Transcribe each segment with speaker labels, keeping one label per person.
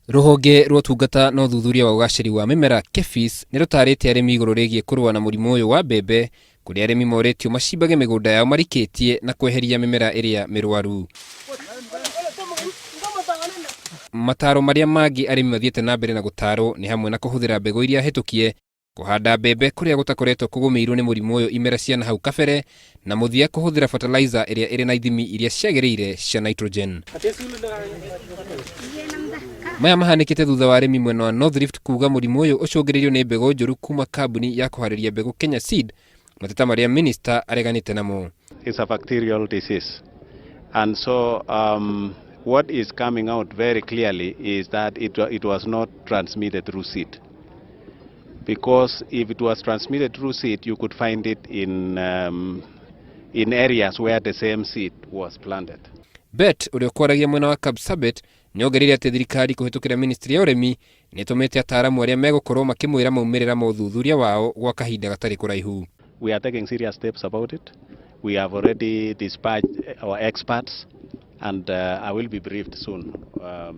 Speaker 1: Rũhonge rwa ũtungata na ũthuthuria wa ũgacĩri wa mĩmera KEPHIS nĩ rũtarĩte arĩmi igũrũ rĩgiĩ kũrũa na mũrimũ ũyũ wa mbembe kũrĩa arĩmi morĩtio macimbage mĩgũnda yao marikĩtie na kweheria mĩmera ĩrĩa mĩrwaru. Mataro marĩa mangĩ arĩmi mathiĩte na mbere na gũtarwo nĩ hamwe na kũhũthĩra mbegũ iria hĩtũkie, kũhanda mbembe kũrĩa gũtakoretwo kũgũmĩirwo nĩ mũrimũ ũyũ imera cia nahau kabere, na mũthia kũhũthĩra fertilizer ĩrĩa ĩrĩ na ithimi iria ciagĩrĩire cia nitrogen. Maya mahanĩkĩte thutha wa arĩmi mwena wa North Rift kuga mũrimũ ũyũ ũcũngĩrĩirio nĩ mbegũ njũru kuma kambuni ya kũharĩria mbegũ Kenya Seed, mateta marĩa minista areganĩte namo.
Speaker 2: It's a bacterial disease. And so what is coming out very clearly is that it was not transmitted through seed. Because if it was transmitted through seed, you could find it in areas where the same seed was planted.
Speaker 1: Bett ũrĩa ũkwaragia mwena wa Kapsabet nĩ ongereire atĩ thirikari kũhĩtũkĩra ministry ya ũrĩmi nĩ ĩtũmĩte ataaramu arĩa megũkorwo makĩmwĩra maumĩrĩra ma ũthuthuria wao gwa kahinda gatarĩ kũraihu.
Speaker 2: We are taking serious steps about it. We have already dispatched our experts, and I will be briefed soon,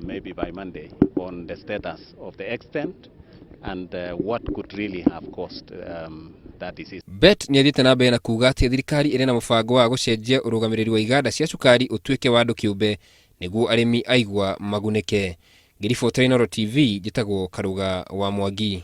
Speaker 2: maybe by Monday, on the status of the extent and what could really have caused that disease.
Speaker 1: Bett nĩ athiĩte na mbere na kuga atĩ thirikari ĩrĩ na mũbango wa gũcenjia ũrũgamĩrĩri wa iganda cia cukari ũtuĩke wa andũ kĩũmbe nĩguo arĩmi aigua magunĩke. Ngĩribotera Inooro TV, njĩtagwo Karuga wa Mwangi.